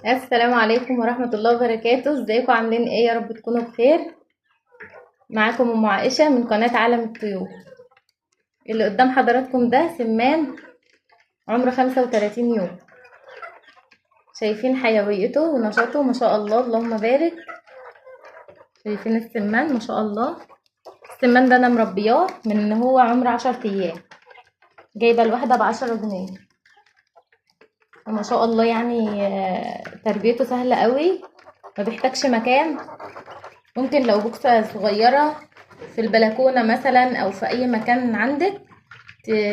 السلام عليكم ورحمة الله وبركاته. ازيكم عاملين ايه؟ يا رب تكونوا بخير. معاكم ام عائشة من قناة عالم الطيور. اللي قدام حضراتكم ده سمان عمره 35 يوم. شايفين حيويته ونشاطه ما شاء الله، اللهم بارك. شايفين السمان ما شاء الله. السمان ده انا مربياه من ان هو عمره 10 ايام، جايبه الواحدة ب10 جنيه، وما شاء الله يعني تربيته سهلة قوي، ما بيحتاجش مكان. ممكن لو بوكسه صغيرة في البلكونه مثلا او في اي مكان عندك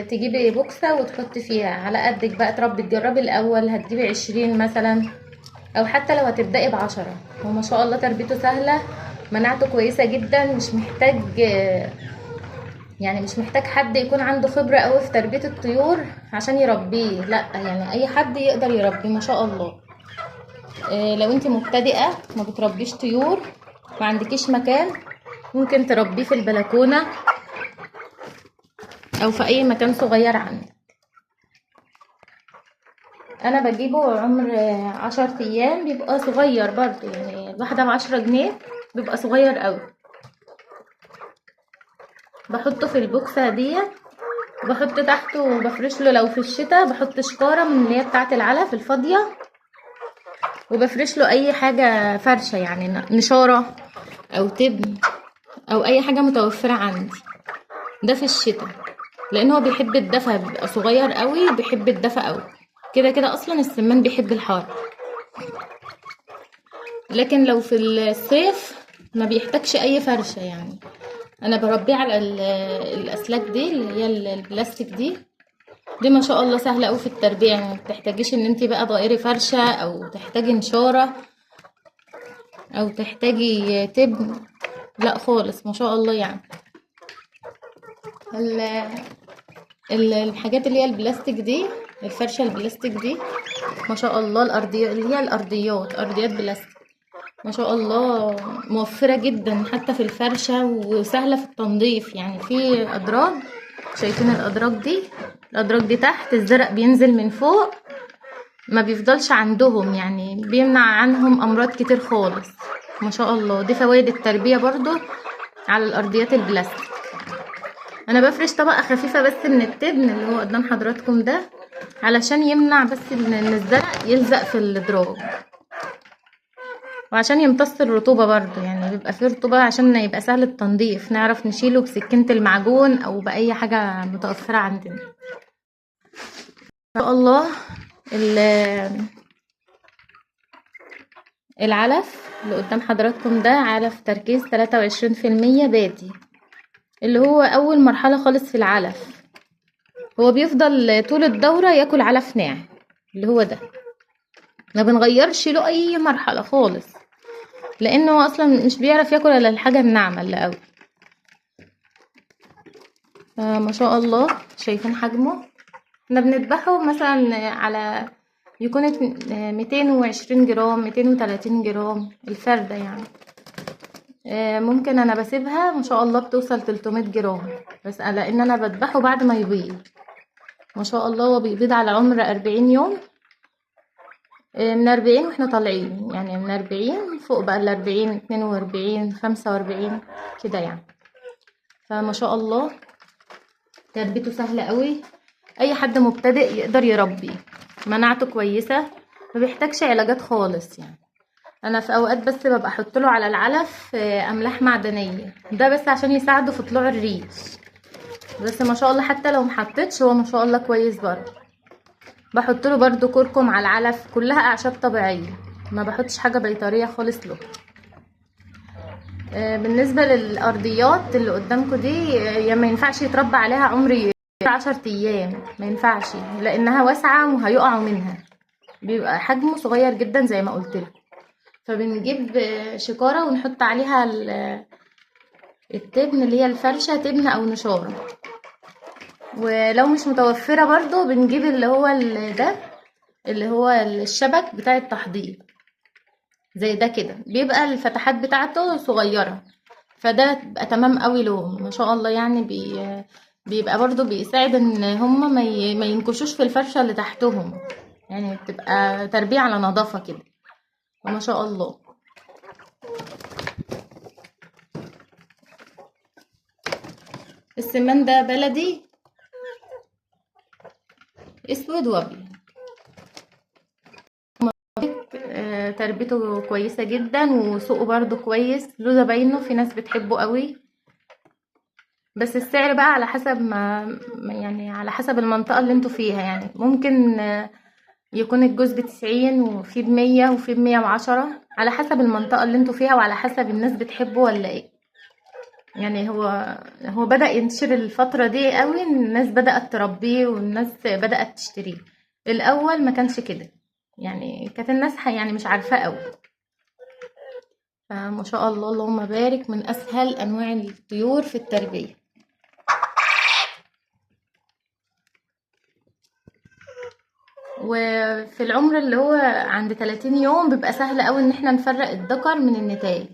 تجيبي بوكسه وتحطي فيها على قدك بقى، تربي تجربي الاول. هتجيبي 20 مثلا، او حتى لو هتبدأي ب10. وما شاء الله تربيته سهلة، مناعته كويسة جدا، مش محتاج يعني مش محتاج حد يكون عنده خبرة قوي في تربية الطيور عشان يربيه، لا يعني اي حد يقدر يربيه ما شاء الله. لو انت مبتدئة ما بتربيش طيور ما عندكيش مكان، ممكن تربيه في البلكونة او في اي مكان صغير عندك. انا بجيبه عمر 10 ايام، بيبقى صغير برضو، يعني الواحدة ب10 جنيه بيبقى صغير قوي. بحطه في البوكسة دي، بحط تحته وبفرش له. لو في الشتاء بحط شكارة من اللي هي بتاعة العلف الفاضية، وبفرش له اي حاجة فرشة، يعني نشارة او تبن او اي حاجة متوفرة عندي. ده في الشتاء لان هو بيحب الدفا، بيبقى صغير قوي بيحب الدفا قوي. كده كده اصلا السمان بيحب الحار، لكن لو في الصيف ما بيحتاجش اي فرشة. يعني انا بربيه على الاسلاك دي اللي هي البلاستيك دي، دي ما شاء الله سهلة قوي في التربية، يعني ما بتحتاجيش ان انت بقى ضائري فرشه او تحتاجي نشاره او تحتاجي تبن، لا خالص ما شاء الله. يعني الحاجات اللي هي البلاستيك دي، الفرشة البلاستيك دي ما شاء الله، الارضية اللي هي الارضيات، ارضيات بلاستيك ما شاء الله موفرة جدا حتى في الفرشة، وسهلة في التنظيف. يعني في أدراج، شايفين الأدراج دي؟ الأدراج دي تحت الزرق بينزل من فوق، ما بيفضلش عندهم، يعني بيمنع عنهم أمراض كتير خالص ما شاء الله. دي فوائد التربية برضو على الأرضيات البلاستيك. أنا بفرش طبقة خفيفة بس من التبن اللي هو قدام حضراتكم ده، علشان يمنع بس إن الزرق يلزق في الأدراج، وعشان يمتص الرطوبة برضو، يعني بيبقى فيه رطوبة عشان يبقى سهل التنظيف، نعرف نشيله بسكينة المعجون او بأي حاجة متوفرة عندنا. ان شاء الله العلف اللي قدام حضراتكم ده علف تركيز 23% بادي، اللي هو اول مرحلة خالص في العلف. هو بيفضل طول الدورة ياكل علف ناعم اللي هو ده، ما بنغيرش له اي مرحلة خالص، لانه اصلا مش بيعرف ياكل الا الحاجة الناعمة اللي قوي. فما شاء الله شايفين حجمه. احنا بنذبحه مثلا على يكون 220 جرام، 230 جرام الفرده يعني. ممكن انا بسيبها ما شاء الله بتوصل 300 جرام، بس لان انا بذبحه بعد ما يبيض ما شاء الله. هو بيبيض على عمر 40 يوم، من 40 واحنا طالعين، يعني من 40 فوق بقى 40، 42، 45 كده يعني. فما شاء الله تربيته سهلة قوي، اي حد مبتدئ يقدر يربيه، مناعته كويسة، ما بيحتاجش علاجات خالص. يعني انا في اوقات بس ببقى احط له على العلف املاح معدنية، ده بس عشان يساعده في طلوع الريش، بس ما شاء الله حتى لو محطتش هو ما شاء الله كويس برضه. بحط له برضو كركم على العلف، كلها اعشاب طبيعية، ما بحطش حاجة بيطريه خالص له. بالنسبة للارضيات اللي قدامكم دي، يا ما ينفعش يتربى عليها عمر 10 ايام، ما ينفعش لانها واسعة وهيقعوا منها، بيبقى حجمه صغير جدا زي ما قلت لكم. فبنجيب شكاره ونحط عليها التبن اللي هي الفرشة، تبن او نشاره، ولو مش متوفرة برضو بنجيب اللي هو ده اللي هو الشبك بتاع التحضير زي ده كده، بيبقى الفتحات بتاعته صغيرة، فده بيبقى تمام قوي لهم ما شاء الله. يعني بيبقى برضو بيساعد ان هم ما ينكشوش في الفرشة اللي تحتهم، يعني بتبقى تربية على نظافة كده. وما شاء الله. السمان ده بلدي اسود وابيض، تربيته كويسة جدا وسوقه برضو كويس، له زباينه، في ناس بتحبه قوي. بس السعر بقى على حسب ما يعني على حسب المنطقة اللي انتوا فيها، يعني ممكن يكون الجوز ب90 وفي ب100 وفي ب110، على حسب المنطقة اللي انتوا فيها وعلى حسب الناس بتحبه ولا ايه. يعني هو بدأ ينتشر الفترة دي قوي، الناس بدأت تربيه والناس بدأت تشتريه. الأول ما كانش كده، يعني كانت الناس يعني مش عارفاه قوي. فما شاء الله اللهم بارك، من أسهل أنواع الطيور في التربية. وفي العمر اللي هو عند 30 يوم بيبقى سهل قوي ان احنا نفرق الذكر من النتايج،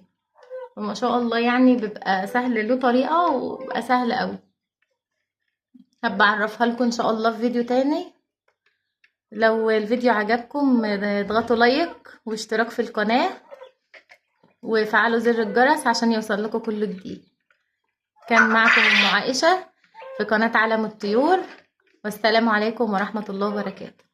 وما شاء الله يعني بيبقى سهل، له طريقة وبيبقى سهل قوي. هبقى اعرفها لكم ان شاء الله في فيديو تاني. لو الفيديو عجبكم اضغطوا لايك واشتراك في القناة وفعلوا زر الجرس عشان يوصل لكم كل جديد. كان معكم ام عائشة في قناة عالم الطيور، والسلام عليكم ورحمة الله وبركاته.